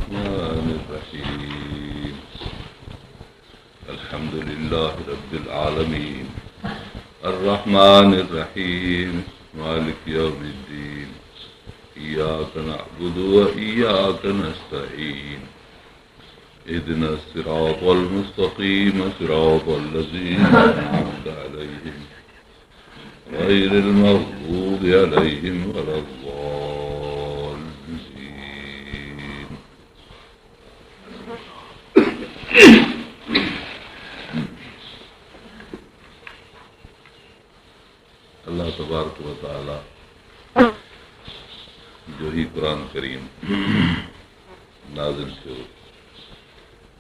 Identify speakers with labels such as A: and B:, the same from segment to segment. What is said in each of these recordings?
A: الرحمن الرحيم الحمد لله رب العالمين الرحمن الرحيم مالك يوم الدين إياك نعبد وإياك نستعين اهدنا الصراط المستقيم صراط الذين أنعمت عليهم غير المغضوب عليهم ولا الضالين. الله تبارڪ وتعاليٰ جو هي قرآن ڪريم نازل ٿيو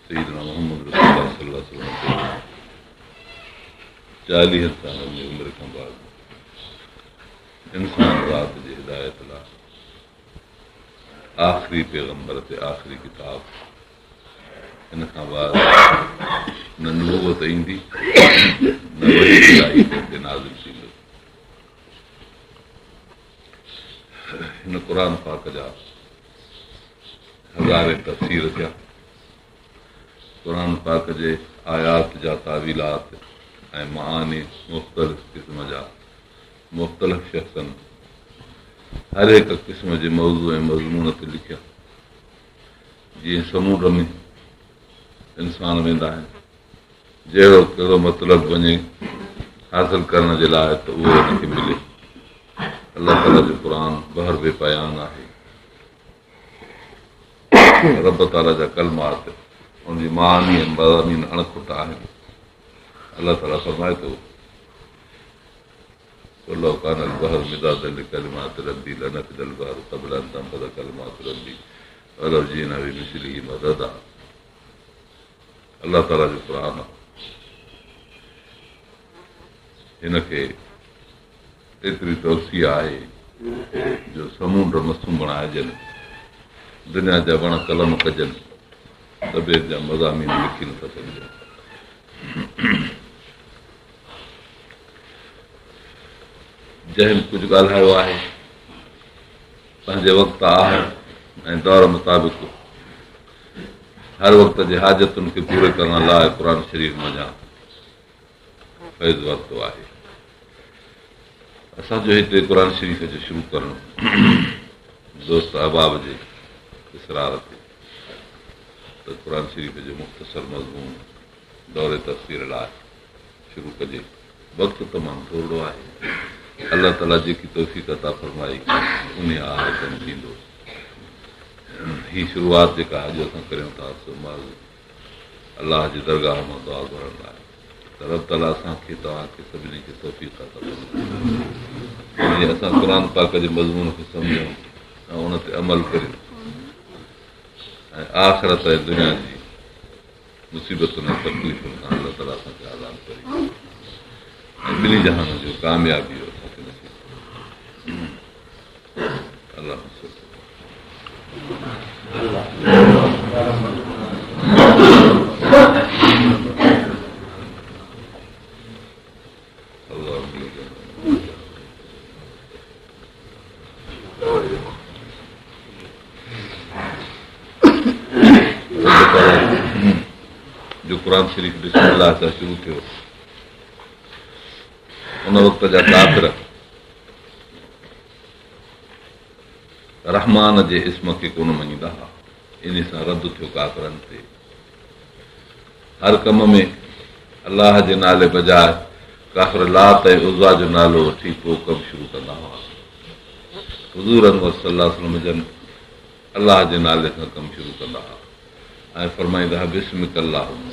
A: سيدنا محمد رسول الله صلي الله عليه وسلم تي چاليهن سالن جي عمر کان بعد انسان ذات جي هدايت لاء آخري پيغمبر تي آخري ڪتاب، ان کان بعد نه نبوت ايندي نه وحي الهي ڪنهن تي نازل ٿيندو. هن قرآن پاڪ جا هزارين تفسير ٿيا. قرآن پاڪ جي آيات جا تاويلات ۽ معاني مختلف قسم جا مختلف شخصن هر هڪ قسم جي موضوع ۽ مضمون تي لکيا. جيئن سمونڊ ۾ انسان ويندا آهن، جهڙو ڪهڙو مطلب وڃي حاصل ڪرڻ جي لاء ته اهو هن کي ملي. الله تعاليٰ جو قرآن بحر بي پايان آهي. رب تعاليٰ جا ڪلمات ان جي معاني ۽ مضامين اڻ کٽ آهن. الله تعاليٰ فرمائي ٿو. قل لو ڪان البحر مدادا لڪلمات ربي لنفد البحر قبل ان تنفد ڪلمات ربي ولو جئنا بمثله مددا. الله تعاليٰ جو قرآن هن کي ايتري توسيع آهي جو سمونڊ مسون بڻائجن، دنيا جا وڻ قلم ڪجن ته به ان جا مضامين لکي نٿا سگهجن. جنهن به ڪجهه ڳالهايو آهي، پنهنجي وقت آهر ۽ دور مطابق هر وقت جي حاجتن کي پوري ڪرڻ لاء قرآن شريف منجهان فيض ورتو آهي. اسان جو هتي قرآن شريف جو شروع ڪرڻ دوست احباب جي اصرار تي ته قرآن شريف جو مختصر مضمون دور تفسير لاء شروع ڪجي. وقت تمام ٿورڙو آهي. الله تعاليٰ جيڪي توفيق عطا فرمائي انهيء آهر ڪم ٿيندو. هي شروعات جيڪا اڄ اسان ڪريون ٿا سو محض الله جي درگاهه مان دعا گهرڻ لاء ته رب تعاليٰ اسان کي توهان کي سڀني کي توفيق عطا فرمائي جيئن اسان قرآن پاڪ جي مضمون کي سمجهون ۽ ان تي عمل ڪريون ۽ آخرت ۽ دنيا جي مصيبتن ۽ تڪليفن کان الله تعاليٰ اسان کي آزاد ڪري ۽ ٻنهي جهانن جو ڪاميابي اسان کي نصيب ڪري. الله جو قرآن شريف بسم الله سان شروع ٿيو، ان وقت جا ڪافر رحمان جي اسم کي ڪونه مڃيندا هئا، ان سان رد ٿيو ڪافرن تي. هر ڪم ۾ الله جي نالي بجاء ڪافر لات ۽ عزيٰ جو نالو وٺي پوء ڪم شروع ڪندا هئا. حضور انور صلي الله عليه وسلم جن الله جي نالي سان ڪم شروع ڪندا هئا ۽ فرمائيندا هئا باسمڪ اللهم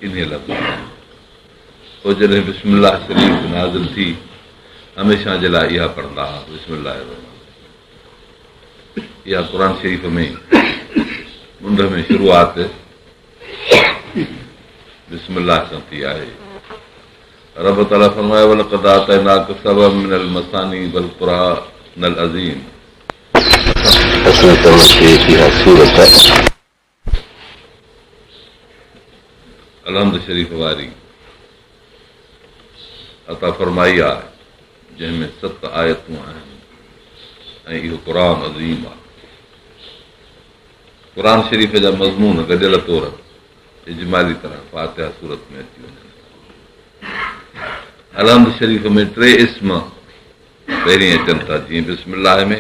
A: انهيء لفظ سان. پوء جڏهن بسم الله شريف نازل ٿي هميشه جي لاء اها پڙهندا هئا بسم الله الرحمن. اها قرآن شريف ۾ منڍ ۾ شروعات بسم الله سان ٿي آهي. رب تعاليٰ فرمايو ولقد آتيناڪ سبعا من المثاني والقرآن العظيم.
B: اسان توهان کي اها سورت.
A: الحمد شريف واري عطا فرمائي آهي جنهن ۾ ست آيتون آهن ۽ اهو قرآن عظيم آهي. قرآن شريف جا مضمون گڏيل طور اجمالي طرح فاتحه سورت ۾ اچي وڃن ٿا. الحمد شريف ۾ ٽي اسم پهرين اچن ٿا جيئن بسم الله ۾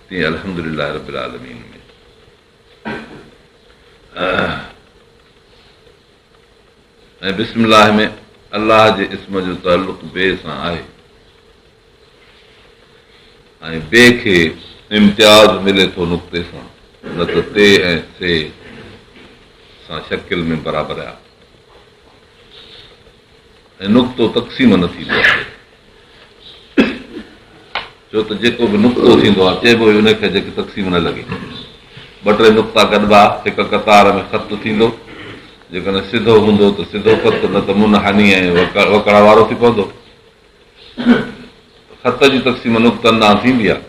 A: تيئن الحمد لله رب العالمين ۾. ۽ بسم الله ۾ الله جي اسم جو تعلق بي سان آهي ۽ بي کي امتياز ملي ٿو نقطي سان نه ته تي ۽ سي سان شڪل ۾ برابر آهي ۽ نقطو تقسيم نه ٿيندو آهي ڇو ته جيڪو به نقطو ٿيندو آهي چئبو ئي ان کي جيڪي تقسيم نه لڳي. ٻه ٽي نقطا گڏبا هڪ قطار ۾ خط ٿيندو. جيڪڏهن سڌو هوندو ته سڌو خط نه ته منحني ۽ وڪڙ وارو ٿي پوندو. خط جي تقسيم نقطن ڏانهن ٿيندي آهي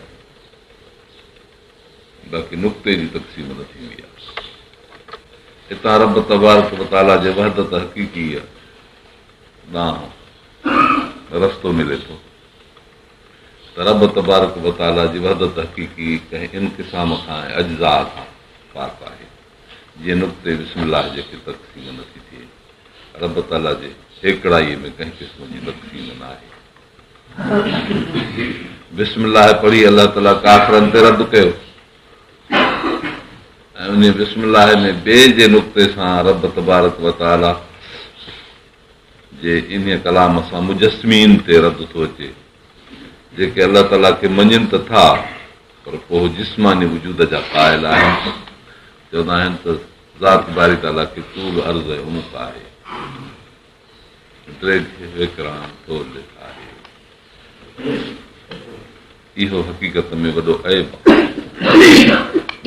A: باقي نقطي جي تقسيم نه ٿيندي آهي. هتان رب تبارڪ وتعاليٰ جي وحدت حقيقيء ڏانهن رستو ملي ٿو. ته رب تبارڪ و تعاليٰ جي وحدت حقيقي ڪنهن انقسام کان ۽ اجزاء کان پاڪ آهي، جيئن نقطي بسم الله جي کي تقسيم نه ٿي ٿئي. رب تعاليٰ جي هيڪڙائيء ۾ ڪنهن قسم جي تقسيم نه آهي. بسم الله پڙهي الله تعاليٰ ڪافرن تي رد ڪيو ۽ انهيء بسم الله ۾ بي جي نقطي سان رب تبارڪ و تعاليٰ جي انهيء ڪلام سان مجسمين تي رد ٿو اچي، جيڪي الله تعاليٰ کي مڃين ته ٿا، پر پوء جسماني وجود جا قائل آهن، چوندا آهن ته ذات باري تعاليٰ کي طول عرض ۽ عمق آهي، ڊيگهه، ويڪراڻ، ٿولهه آهي. اهو حقيقت ۾ وڏو عيب آهي.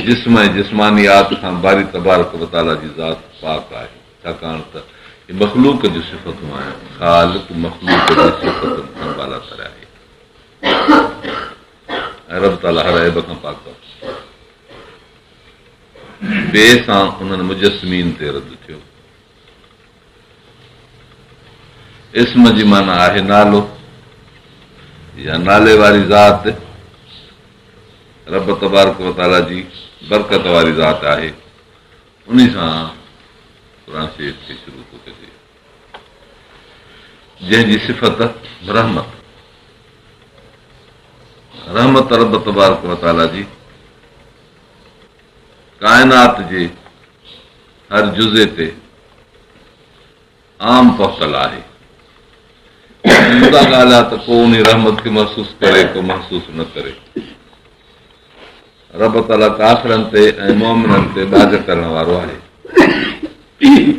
A: جسم ۽ جسمانيات کان باري تبارڪ وتعاليٰ جي ذات پاڪ آهي. ڇاڪاڻ ته اهي مخلوق جون صفتون آهن، خالق مخلوق جي صفتن کان بالاتر آهي ۽ رب تعاليٰ هر عيب کان پاڪ آهي. بي سان انهن مجسمين تي رد ٿيو. اسم جي معنيٰ آهي نالو يا نالي واري ذات رب تبارڪ وتعاليٰ جي برڪت واري ذات آهي. انهي سان قرآن شريف کي شروع ٿو ڪجي، جنهن جي صفت رحمت، رحمت رب تبارڪ و تعاليٰ جي ڪائنات جي هر جزي تي عام پهتل آهي. جدا ڳالهه آهي ته ڪو انهي رحمت کي محسوس ڪري ڪو محسوس نه ڪري. رب تعاليٰ ڪافرن تي ۽ مؤمنن تي ٻاجهه ڪرڻ وارو آهي.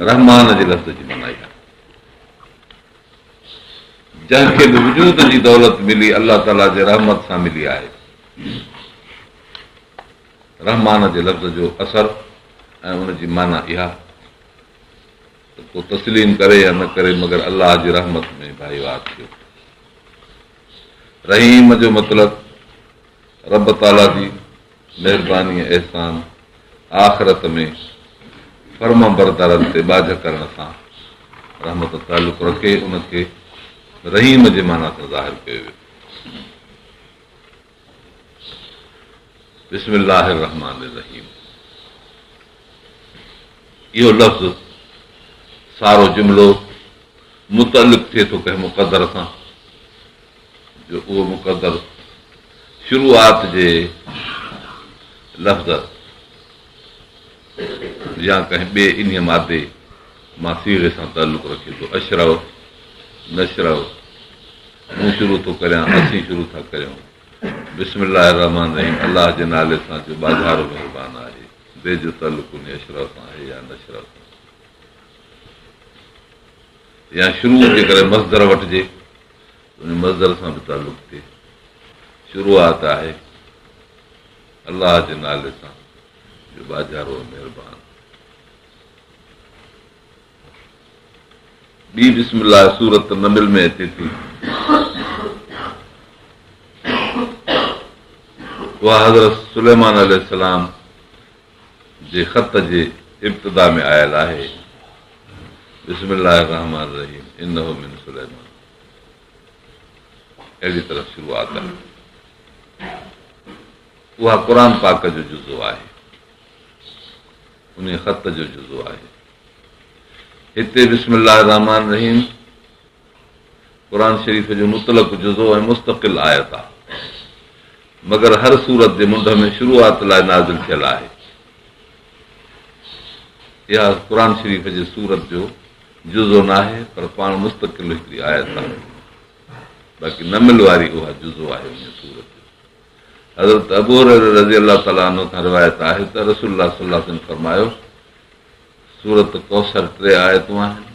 A: رحمان جي لفظ جي معنيٰ اها. جنهن کي به وجود جي دولت ملي الله تعاليٰ جي رحمت سان ملي آهي. رحمان جي لفظ جو اثر ۽ ان جي معنيٰ اها ته ڪو تسليم ڪري يا نه ڪري مگر الله جي رحمت ۾ ڀائيوار ٿيو. رحيم جو مطلب رب تعاليٰ جي مهرباني ۽ احسان آخرت ۾ فرمانبردارن تي ٻاجهه ڪرڻ سان رحمت تعلق رکي ان کي رحيم جي معنيٰ سان ظاهر ڪيو ويو. بسم الله الرحمٰن الرحيم اهو لفظ سارو جملو متعلق ٿئي ٿو ڪنهن مقدر سان جو اهو مقدر شروعات جي لفظ يا ڪنهن ٻئي انهيء مادي مان صيغي سان تعلق رکي ٿو. اشرع، نشرع، مون شروع ٿو ڪريان، اسين شروع ٿا ڪريون. بسم الله الرحمٰن الرحيم الله جي نالي سان جو ٻاجهارو مهربان آهي. بي جو تعلق انهيء اشرع سان آهي يا نشرع سان. يا شروع جيڪڏهن مصدر وٺجي ته ان مصدر سان به تعلق ٿئي. شروعات آهي الله جي نالي سان جو ٻاجهارو ۽ مهربان. ٻي بسم الله سورت نمل ۾ اچي ٿي. اها حضرت سليمان عليه السلام جي خط جي ابتدا ۾ آيل آهي. بسم الله الرحمٰن الرحيم انه من سليمان اهڙي طرح شروعات آهي. اها قرآن پاڪ جو جزو آهي. انهيء خط جو جزو آهي. هتي بسم الله الرحمٰن الرحيم قرآن شريف جو مطلق جزو ۽ مستقل آيت آهي، مگر هر سورت جي منڍ ۾ شروعات لاء نازل ٿيل آهي. اها قرآن شريف جي سورت جو جزو ناهي، پر پاڻ مستقل هڪڙي آيت آهي. باقي نمل واري اها جزو آهي انهيء سورت جو. حضرت ابوهريره رضي الله تعالٰي عنه کان روايت آهي ته رسول الله صلي الله عليه وسلم فرمايو، سورة ڪوثر ٽي آيتون آهن،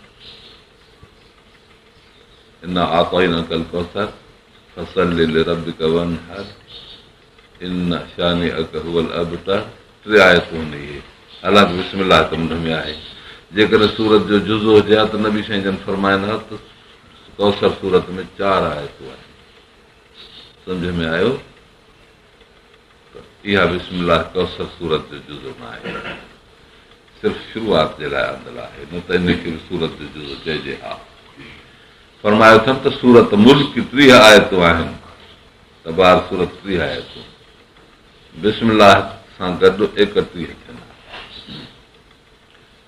A: انا اعطيناڪ الڪوثر فصل لربڪ وانحر ان شانئڪ هو الابتر ٽي آيتون آهن اهي، حالانڪ بسم الله ته منڍ ۾ آهي. جيڪڏهن سورت جو جزو هجي ها ته نبي سائين جن فرمائن ها ته ڪوثر سورت ۾ چار آيتون آهن. سمجهه ۾ آيو ته اها بسم الله ڪوثر سورت جو جزو نه آهي، صرف شروعات جي لاء آندل آهي، نه ته ان کي به سورت جو جزو چئجي ها. فرمايو اٿن ته سورت ملڪ 30 آيتون آهن، تبار سورت 30 آيتون بسم الله سان گڏ 31 ٿين ها.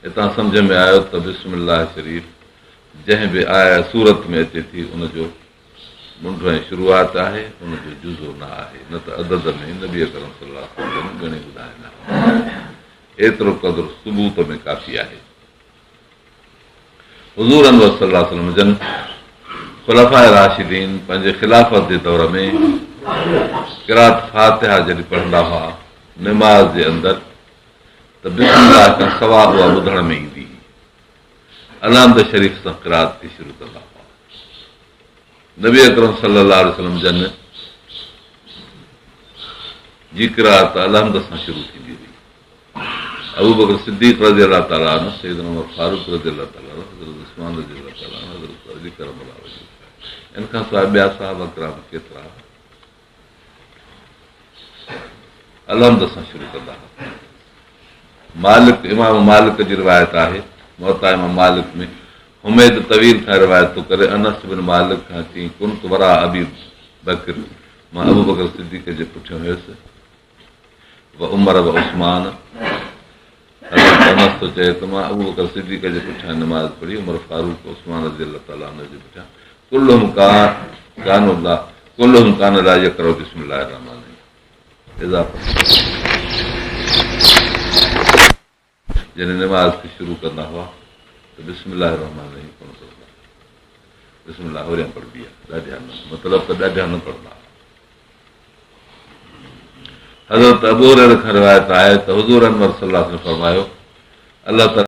A: هتان سمجهه ۾ آيو ته بسم الله شريف جنهن به آيت سورت ۾ اچي ٿي ان جو منڍ ۽ شروعات آهي، ان جو جزو نه آهي، نه ته عدد ۾ نبي اڪرم صلي الله عليه وسلم جن ڳڻي ٻڌائيندا هئا. ايترو قدر ثبوت ۾ ڪافي آهي. حضور انور صلي الله عليه وسلم جن خلفاء راشدين پنهنجي خلافت جي دور ۾ قرات فاتحه جڏهن پڙهندا هئا نماز جي اندر ته بسم الله کان سوا اها ٻڌڻ ۾ ايندي هئي. الحمد شريف سان قرات کي شروع ڪندا هئا. نبي اڪرم صلي الله عليه وسلم جن جي قرات الحمد سان شروع ٿيندي هئي. ابوبڪر صديق رضي الله تعالٰي عنه، سيدنا عمر فاروق رضي الله تعالٰي عنه، حضرت عثمان رضي الله تعالٰي عنه، حضرت علي ڪرم الله وجهه ان کان سواء ٻيا صحابه ڪرام ڪيترا الحمد سان شروع ڪندا هئا. مالڪ، امام مالڪ جي روايت آهي، موطا امام مالڪ ۾ حميد طويل کان روايت ٿو ڪري، انس بن مالڪ کان چيائين ڪنت وراء ابي بڪر مان ابوبڪر صديق جي پٺيان هيس و عمر و عثمان حضرت انس ٿو چئي ته مان ابوبڪر صديق جي پٺيان نماز پڙهي، عمر فاروق، عثمان رضي الله تعالٰي عنه جي پٺيان، ڪلهم ڪانوا لا ڪلهم ڪان لا يقرأ بسم الله الرحمٰن الرحيم اضافه جڏهن نماز کي شروع ڪندا هئا ته بسم الله الرحمٰن الرحيم ڪونه پڙهندا هئا، بسم الله هوريان پڙهبي آهي ڏاڍيان نه، مطلب ته ڏاڍيان نه پڙهندا هئا. حضرت ابو هريره کان روايت آهي ته حضور انور صلي الله عليه وسلم فرمايو، الله تعاليٰ.